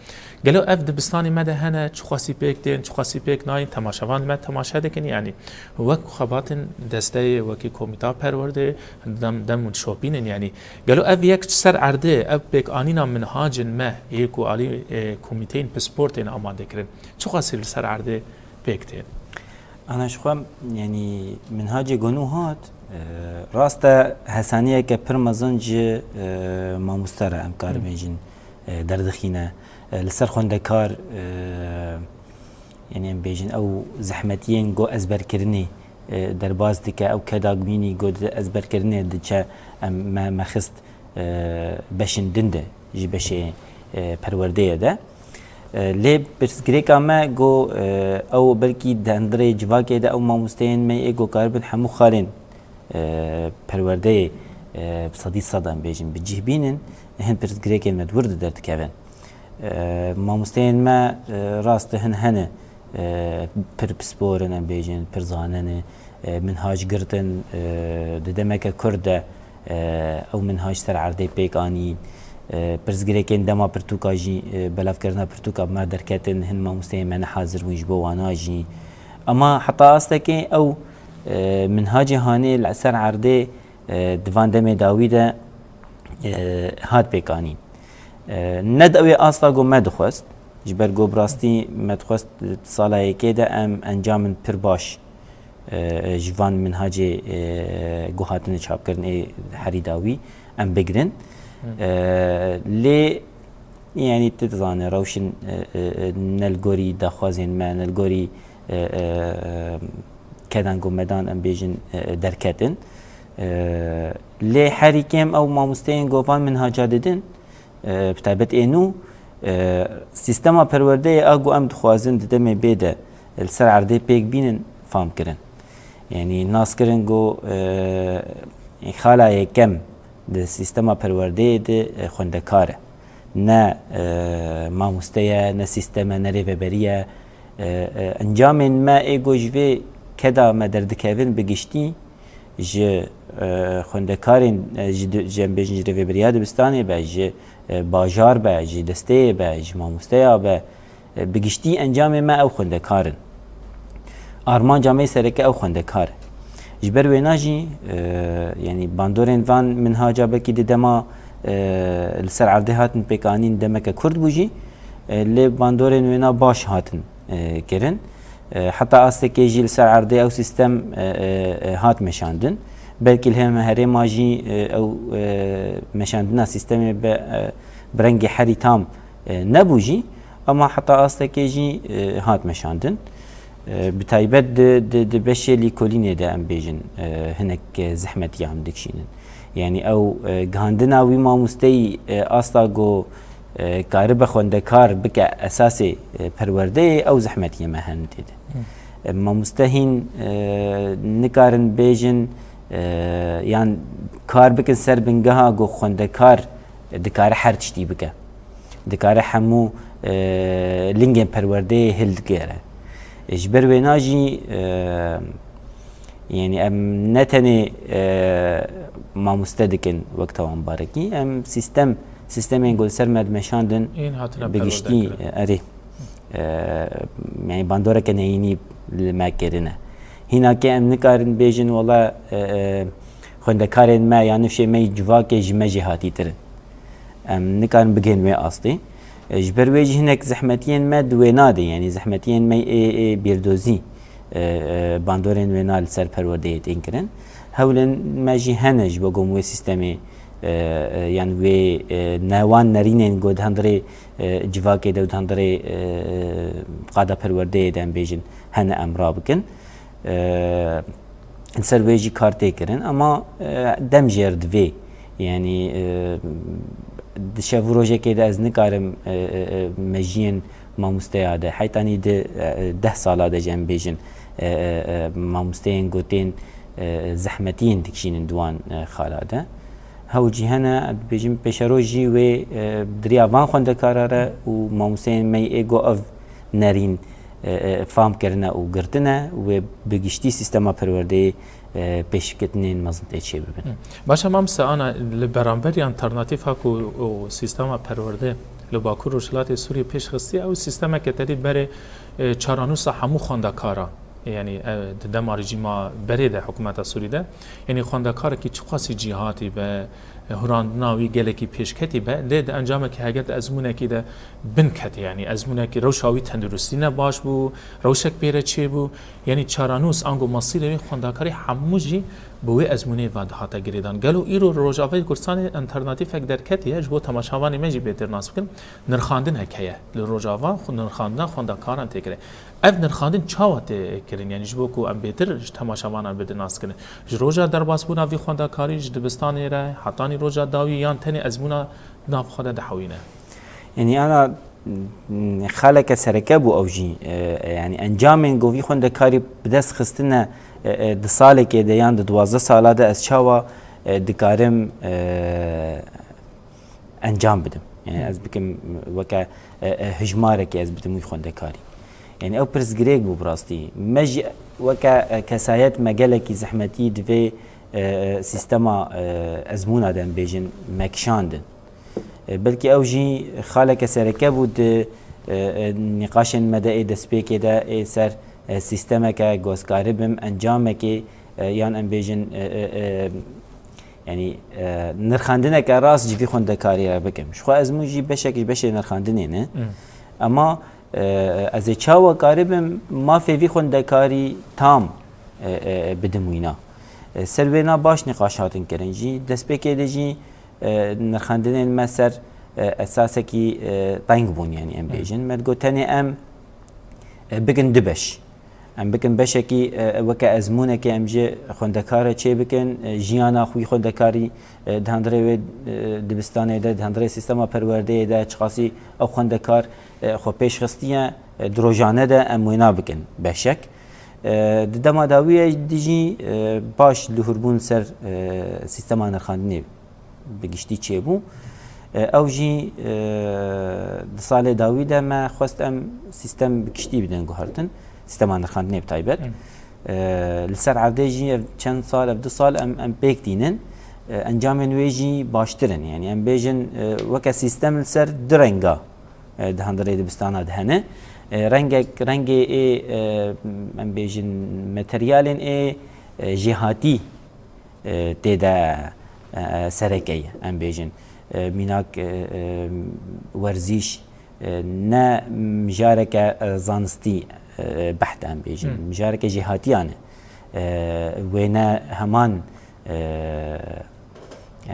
Gelo ev dibistanê me de hene, çiqasî pêk tên, çiqasî pêk nayên, temaşevan me temaşe dikin, yanî wek xebatên desteyê, wekî komîta perwerdê, dem, dem û dişopînin, yanî gelo ev yek ji ser erdê, ev pêkanîna minhacên me yê ku alî, e, komîteyên pispor tên amade kirin, çiqasî li ser erdê pêk tên? Ana ji xwe, yanî minhacê ku nû hat, e, rast e, hesaniyeke pir mezin ji, e, mamoste re em karibêjin, e, derdixîne. E, li ser xwendekar, e, yanî em bêjin ew zehmetiyên ku ezberkirinê, e, derbas dike, ew keda ku hînî ku di ezberkirinê diçe, em, me, me xist, e, beşên din de, ji beşê, e, perwerdeyê de. E, lê pirsgirêka me ku, e, ew belkî di hundirê civakê de ew mamosteyên me yê ku karibin hemû xalên e, perwerdeyê, e, bi sedî sed em bêjin bi cih bînin, hin pirsgirêkên me di wir de derdikevin. E, mamosteyên me, e, rast e hin hene, e, pir pispor in em bêjin, pir zane ne, e, minhac girtin, e, di demeke kurt de, e, ew minhac ser erdê pêk anîn. E, pirsgirêkên dema pirtûka jî, e, belavkirina pirtûka bi me derketin, hin mamosteyên me ne hazir bûn ji bo wana jî. Ema heta astekê ew, e, minhacê hanê li ser erdê, e, di van demê dawî de, e, hat pêkanîn. E, ne di wê asta ku me dixwest, ji ber ku bi rastî me dixwest, e, di sala yekê de em encamin pir baş, e, ji van minhacê, e, ku hatine çapkirin ê herî dawî em bigirin. E, lê, yanî, tu dizane rewşin, e, e, e, ne li gorî daxwazên me, ne li gorî, e, e, e, kedan ku me dan, em bêjin, e, e, derketin. E, lê herî kêm ew mamosteyên ku van minhaca didin, e, bi taybet ê nû, e, sîstema perwerdeyê a ku em dixwazin di demê bê de li ser erdê pêk bînin, fam kirin. Yanî nas kirin ku, e, xala yekem di sîstema perwerdeyê de, e, xwendekar e. Ne, e, mamoste ye, ne sîstem e, ne rêveberî ye. E, e, encamên me ê ku ji vê keda me derdikevin bi giştî ji, e, xwendekarên, e, ji di-, ji, em bêjin, ji rêveberiya dibistanê be, ji, e, bajar be, ji desteyê be, ji mamosteya be, e, bi giştî encamê me ew xwendekar in. Armanca me sereke ew xwendekar e. Ji ber wêna jî, e, yanî bandorên van minhaca belkî di dema, e, li ser erdê hatin pêkanîn demeke kurt bû jî, e, lê bandorên wêna baş hatin, e, kirin. E, heta astekê jî li ser erdê ew sîstem, e, e, e, hat meşandin. Belkî li heme herêma jî, e, ew, e, meşandina sîstemê be, e, bi rengê herî tam, e, nebû jî, ema heta astekê jî, e, hat meşandin. E, bi taybet di, di, di beşê lîkolînê de em bêjin, e, hinek, e, zehmetiya em dikişînin. Yanî ew, e, gihandina wî mamosteyî, e, asta ku, e, karibe xwendekar bike esasê, e, perwerdeyê, ew zehmetiyê me hene tê de. E, mamoste hîn, e, nikarin bêjin, e, yan kar bikin ser bingeha ku xwendekar dikare her tiştî bike. Dikare hemû, e, lingên perwerdeyê hildigere. Ji ber wêna jî, e, yanî em ne tenê, e, mamoste dikin wek tawanbarekî, em sîstem, sîstemên ku li ser me dimeşandin Yên hatine bi giştî, perwerdekirin. E, erê, e, yanî bandoreke neyînî li me kirine. Hînakê em nikarin bêjin, wela, e, e, xwendekarên me ya nifşê me yî civakê ji me jî hatîtir in. Em nikarin bigihên wê astê. E, ji ber wê jî hinek zehmetiyên me di wêna de, yanî zehmetiyên me ê, ê bîrdozî, e, e, bandorên wêna li ser perwerdeyê tên kirin. Hewlên me jî hene ji bo ku em wê sîstemê, e, e, yan wê, e, newan nerînên ku di hundirê, e, civakê de û di hundirê, e, qada perwerdeyê de em bêjin hene em rabikin. E, Li ser wê jî kar tê kirin, ema, e, dem jê re divê. Yanî, e, di şev û rojekê de ez nikarim, e, e, e, mejiyên mamosteya de, heytanî di, e, deh sala de jî em bêjin, e, e, e, mamosteyên ku tên, e, zehmetiyên dikişînin di wan, e, xala de. Hew cî hene, dibêjim pêşeroj jî wê, e, di riya van xwendekara re û mamosteyên me yê ê ku ev nerîn, e, e, fam kirine û girtine, wê bi giştî sîstema perwerdeyê, e, pêşketinên mezin tê çêbibin. Hı. Baş e, mamoste Ana, li beramberî alternatîfa ku û sîstema perwerdê li Bakur Rojhilatê Sûriyê pêş xistiye, ew sîstemeke tedî berê, e, çaranûsa hemû xwendekara, yanî, e, di dema rejîma berê de, hikûmeta Sûrî de, yanî xwendekarekî çiqasî cîhatî be, hurandina wî gelekî pêşketî be, lê di encamekî heger di ezmûnekî de bin kete, yanî ezmûnekî rewşa wî tenduristî ne baş bû, rewşek pê re çêbû, yanî çaranûs ango mesîrê wî xwendekarî hemû jî bi wê ezmûnê ve dihate girêdan. Gelo îro li Rojavayê Kurdistanê alternatîfek derketiye, ji bo temaşevanê me jî bêtir nas bikin, nirxandineke ye. Li Rojava xwe-, nirxandina xwendekaran tê kirin. Ev nirxandin çawa tê kirin? Yanî ji bo ku em bêtir ji temaşevanan bidin naskirin. Ji roja derbasbûna vî xwendekarî ji dibistanê re hetanî roja dawî yan tenê ezmûna di nav xwe de dihewîne? Yanî ana Xaleke sereke bû ew jî, e, e, yanî encamên ku vî xwendekarî bi dest xistine, e, e, di salekê de yan di duwazdeh sala de ez çawa, e, dikarim, e, encam bidim. Yani ez bikim weke, e, e, hijmarekê ez bidim wî xwendekarî. Yani ew pirsgirêk bû bi rastî. Me jî weke, e, kesayet me gelekî zehmetî di vê, e, e, sîstema, e, ezmûna de em bêjin me kişandin. E, belkî ew jî xaleke sereke bû di, e, e, nîqaşên me de ê destpêkê de ê ser, e, sîstemeke ku ez karibim encamekê, e, yan em bêjin, e, e, e, yanî, e, nirxandineke rast ji vî xwendekarî re bikim. Ji xwe ezmûn jî beşek ji beşê nirxandinê ne. Hmm. Ema, e, ez ê çawa karibim mafê vî xwendekarî tam, e, e, bidim wîna. E, ser wêna baş nîqaş hatin kirin jî. Destpêkê de jî, e, nirxandinên me ser, e, esasekî, e, teng bûn, yanî em Hı. bêjin. Me digot tenê em, e, bikin du beş. Em bikin beşekî, e, weke ezmûnekê em ji xwendekar re çê bikin, e, jiyana xwe xwendekarî, e, di hundirê wê, e, dibistanê de, di hundirê sîstema perwerdeyê de çiqasî ew xwendekar, e, xwe pêş xistiye, e, di rojane de em wêna bikin beşek. E, di dema dawiyê de jî, e, baş lihûrbûn ser, e, sîstema nirxandinê bi giştî çêbû. E, ew jî, e, di salê dawî de me xwest em sîstem bi giştî bidin guhertin. Sîstema nirxandinê bi taybet. Hı. E, li ser erdê jî ev çend sal, ev du sal em, em pêk tînin. E, encamên wê jî baştir in. Yanî em bêjin, e, weke sîstem li ser du renga, e, di hundirê dibistana de hene. E, rengek, rengê ê, e, em bêjin materyalên ê, e, jêhatî, e, tê de, e, sereke ye, em bêjin. E, mînak, e, e, werzîş, e, ne mijareke, e, zanistî, e, behd em bêjin. Hı. Mijareke jêhatiyan e. E, wêne heman, e,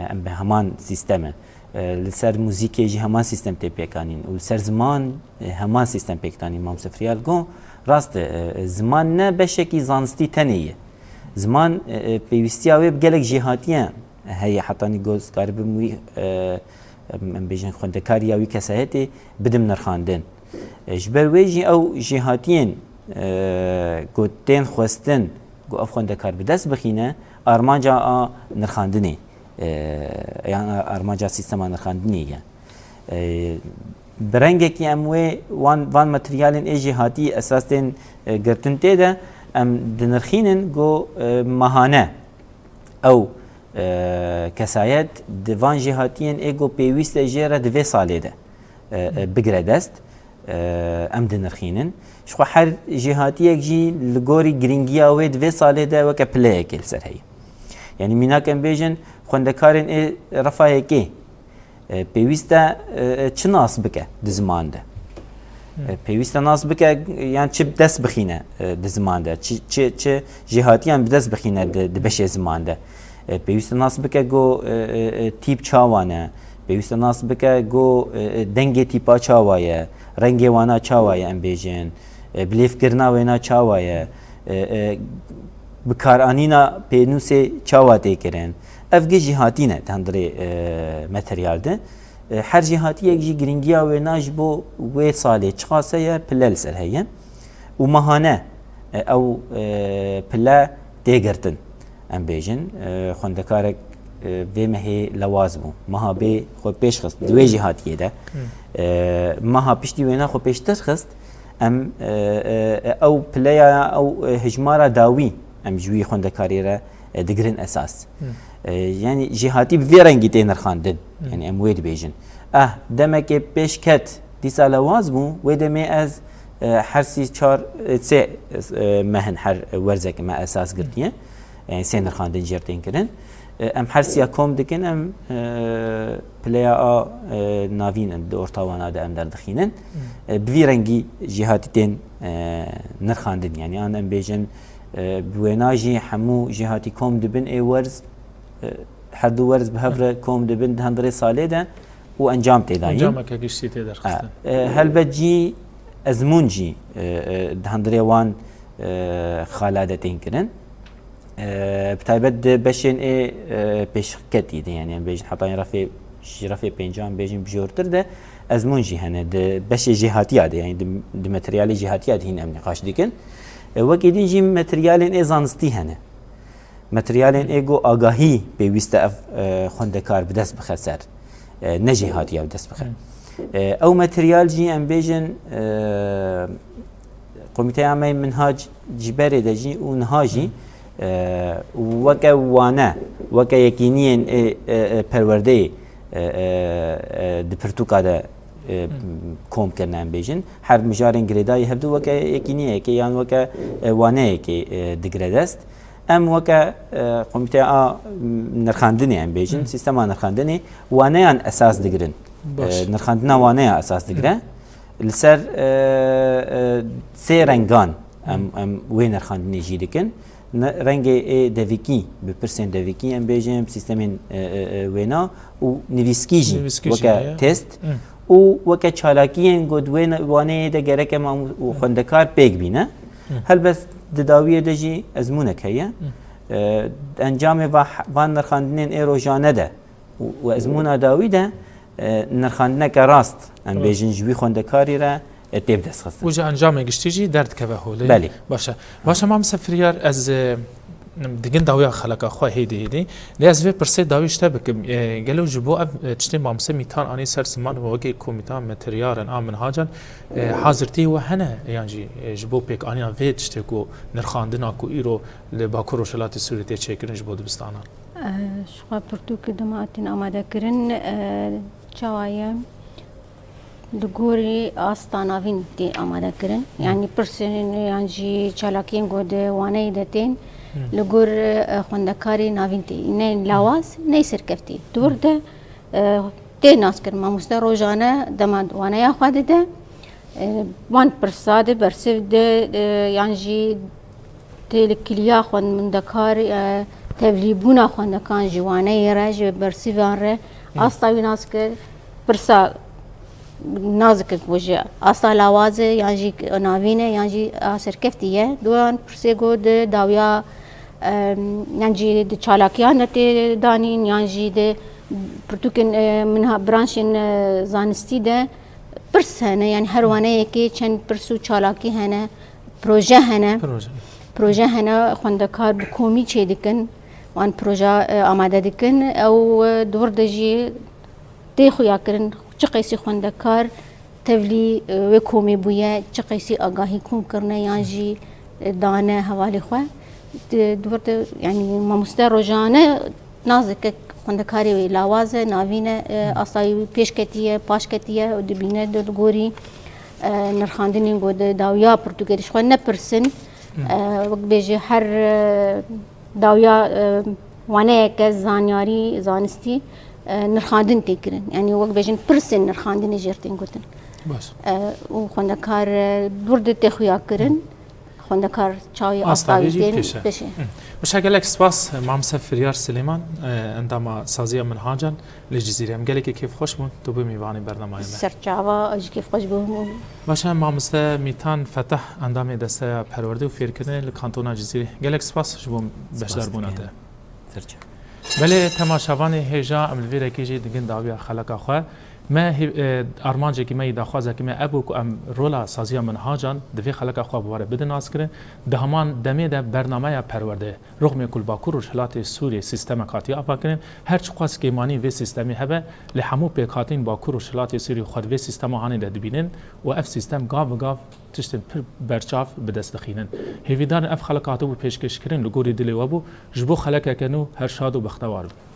em bi heman sîstem e. E, li ser muzîkê jî heman sîstem tê pêkanîn û li ser ziman, e, heman sîstem pêk tanîn. Mam Sifriyal got, rast e, e, ziman ne beşekî zanistî tenê ye. Ziman, e, e, pêwîstiya wê bi gelek jêhatiyan heye, hetanî ku ez karibim wî, e, em, em bêjin xwendekariya wî kesayetê bidim nirxandin. E, ji ber wê jî ew jêhatiyên, e, ku tên xwestin ku ev xwendekar bi dest bixîne, armanca a nirxandinê, e, yan armanca sîstema nirxandinê ye. E, bi rengekî em wê wan, van materyalên ê jêhatî esas tên, e, girtin tê de, em dinirxînin ku, e, mehane ew, e, kesayet di van jêhatiyên ê ku pêwîst e jê re di vê salê de, e, e, bigire dest, e, em dinirxînin. Ji xwe her jêhatiyek jî li gorî girîngiya wê di vê salê de weke pileyekê li ser heye. Yanî mînak em bêjin xwendekarên ê refa yekê, e, pêwîst e, e, çi nas bike di ziman de? Hı. E, pêwîst e nas bike, yan çi bi dest bixîne, e, di ziman de? Çi, çi, çi jêhatiyan bi dest bixîne di, di beşê ziman de? E, pêwîst e nas bike ku, e, e, e, tîp çawa ne? Pêwîst e nas bike ku, e, e, dengê tîpa çawa ye? Rengê wana çawa ye em bêjin? E, bilêvkirina wêna çawa ye? E, e, bikaranîna pênûsê çawa tê kirin? Ev gi jêhatî ne di hundirê, e, materyal de. E, her jêhatiyek jî girîngiya wêna ji bo wê salê çiqas heye, pile li ser heye. Û mehane, e, ew, e, pile tê girtin. Em bêjin, e, xwendekarek, e, vê mehê lewaz bû. Meha bê xwe pêş xist di wê jêhatiyê de. Hı. E, meha piştî wêna xwe pêştir xist. Em, e, e, e, ew pileya, ew, e, hijmara dawî em ji wî xwendekarî re, e, digirin esas. Hı. E, yanî jêhatî bi vê rengî tê nirxandin. Hı. Yanî em wê dibêjin. Eh, demekê pêş ket, dîsa lewaz bû, wê demê ez, e, her sî çar, e, sê, e, mehin her werzek me esas girtiye. Yanî sê nirxandin jê re tên kirin. E, em her siya kom dikin, em, e, pileya a, e, navîn di orta wana de em derdixînin. Hmm. E, bi vî rengî jêhatî tên, e, nirxandin. Yanî an em bêjin, e, bi wêna jî hemû jêhatî kom dibin ê werz, e, her du werz bi hev re kom dibin di hundirê salê de û encam tê dayîn. Encameke giştî tê derxistin. Ha, e, helbet jî ezmûn jî, e, e, di hundirê wan, e, xala de tên kirin. E, bi taybet di beşên ê, e, pêşketî de, yanî em bêjin heta refê, ji refê pêncan bêjin bijortir de, ezmûn jî hene, di beşê jêhatiya de, yanî di, di materyalê jêhatiya de hîn em nîqaş dikin. E, wekî din jî materyalên ê zanistî hene. Materyalên ê ku agahî pêwîst e ev, e, xwendekar bi dest bixe ser, e, ne jêhatiya bi dest bixe. E, ew materyal jî em bêjin, e, Komîteya me Minhac ji berê de jî û niha jî, e, weke wane, weke yekîniyên ê, e, e, perwerdeyê, e, e, e, di pirtûka de, e, kom kirine em bêjin. Her mijarên girêdayî hevdu weke yekîniyekê yan weke, e, waneyekê, e, digire dest. Em weke, e, Komîteya a, m, nirxandinê em bêjin, Hı. sîstema nirxandinê waneyan esas digirin. Baş. E, nirxandina waneya esas digire. Li ser, e, e, sê rengan em, Hı. em wê nirxandinê jî dikin. Ne, rengê ê devikî, bi pirsên devikî em bêjin, bi sîstemên, e, e, e, wêna û nivîskî jî Nivîskî jî weke heye. test. Hı. Û weke çalakiyên ku di wê ne-, waneyê de gereke mam û Hı. xwendekar pêk bîne. Hı. Helbest di dawiyê de jî ezmûnek heye. Hı. E, encamê va-, van nirxandinên ê rojane de û, û ezmûna dawî de, e, nirxandineke rast, em Rast. bêjin ji wî xwendekarî re, e, tê bidestxistin. Û ji encamê giştî jî derdikeve holê. Belê. Baş e. Baş e, mamoste Firyar, ez, e, digin dawiya xeleka xwe hêdî hêdî. Lê ez vê pirsê dawî ji te bikim. E, gelo ji bo ev, e, tiştê mamoste Mîtan anî ser ziman û wekî ku Mîtan materyalên a Minhacan, e, hazirtiyê we hene yan jî, e, ji bo pêkaniya vê tiştê ku nirxandina ku îro li Bakur Rojhilatê Sûriyê tê çêkirin ji bo dibistanan? Ji xwe pirtûk dema hatîn amade kirin, e, çawa ye? Li gorî asta navîn tê amade kirin. Hı. Yanî pirsên yan jî çalakiyên ku di waneyê de tên, Hı. li gor, e, xwendekarê navîn tê. Ne lawaz, ne serkeftî. Di wir de, e, tê naskirin. Mamoste rojane dema waneya xwe dide, e, wan pirsa de, bersiv de, e, yan jî têlikiliya xwendekar, e, tevlîbûna xwendekan ji waneyê re, ji bersîvan re, Hı. asta wî nas kir, pirsa nas dike ku ji asta lawaz e, yan jî navîn e, yan jî a serkeftî ye. Di wan pirsê ku di dawiya, e, yan jî di çalakiyan de tê danîn, yan jî di pirtûkên, e, minha-, branşên, e, zanistî de pirs hene, yanî her Hı. waneyekê çend pirs û çalakî hene. Proje hene. Proje. Proje hene, xwendekar bi komî çêdikin, wan proja, e, amade dikin. Ew, e, di wir de jî tê xuyakirin, çi qeysî xwendekar tevlî, e, wê komê bûye, çi qeysî agahî kom kirine yan jî, e, dane hevalê xwe. Di, di wir de, yanî mamoste rojane nas dike xwendekarê wê lawaz e, navîn e, e, asta wî pêş ketiye, paş ketiye û dibîne di gorî, e, nirxandinên ku di dawiya pirtûkê de ji xwe nepirsin. Hı. E, wek bêje her, e, dawiya, e, waneyeke zanyarî, zanistî, e, nirxandin tê kirin. Yanî wek bêjin pirsên nirxandinê jêr tên gotin. Baş. E, û xwendekar, e, di wir de tê xuya kirin. Xwendekar çawî Asta asta wî wî jî tên pêşe. pêşe. Hı. Wisa gelek spas, Mamoste Firyar Silêman, e, endama Saziya Minhacan li Cizîrê. Em gelekî kêfxweş bûn, tu bû mîvanê bernameyê me. Serçava, ez jî kêfxweş bûm. Baş e, Mamoste Mîtan Fetah, endamê Desteya Perwerdê û Fêrkirinê li Kantona Cizîrê. Gelek spas ji bo Spas beşdarbûna dikim. te. Serçe. Belê, temaşevanê hêja, em li vê rekê jî digin dawiya xeleka xwe. Me hê-, e, armancekî me yî, daxwazekî me ev bû ku em rola Saziya Minhacan di vê xeleka xwe bi we re bidin naskirin. Di heman demê de bernameya Perwerde, rixmê ku li Bakur Rojhilatê Sûriyê sîstemek hatiye avakirin, her çiqas kêmanî vê sîstemê hebe, lê hemû pêkhatîn Bakur Rojhilatê Sûriyê xwe di vê sîstema hanê de dibînin û ev sîstem gav bi gav tiştên pir berçav bi dest dixînin. Hêvîdarin ev xeleka hatibû pêşkêşkirin li gorî dilê we bû, ji bo xelekeke nû her şad û bextewar bin.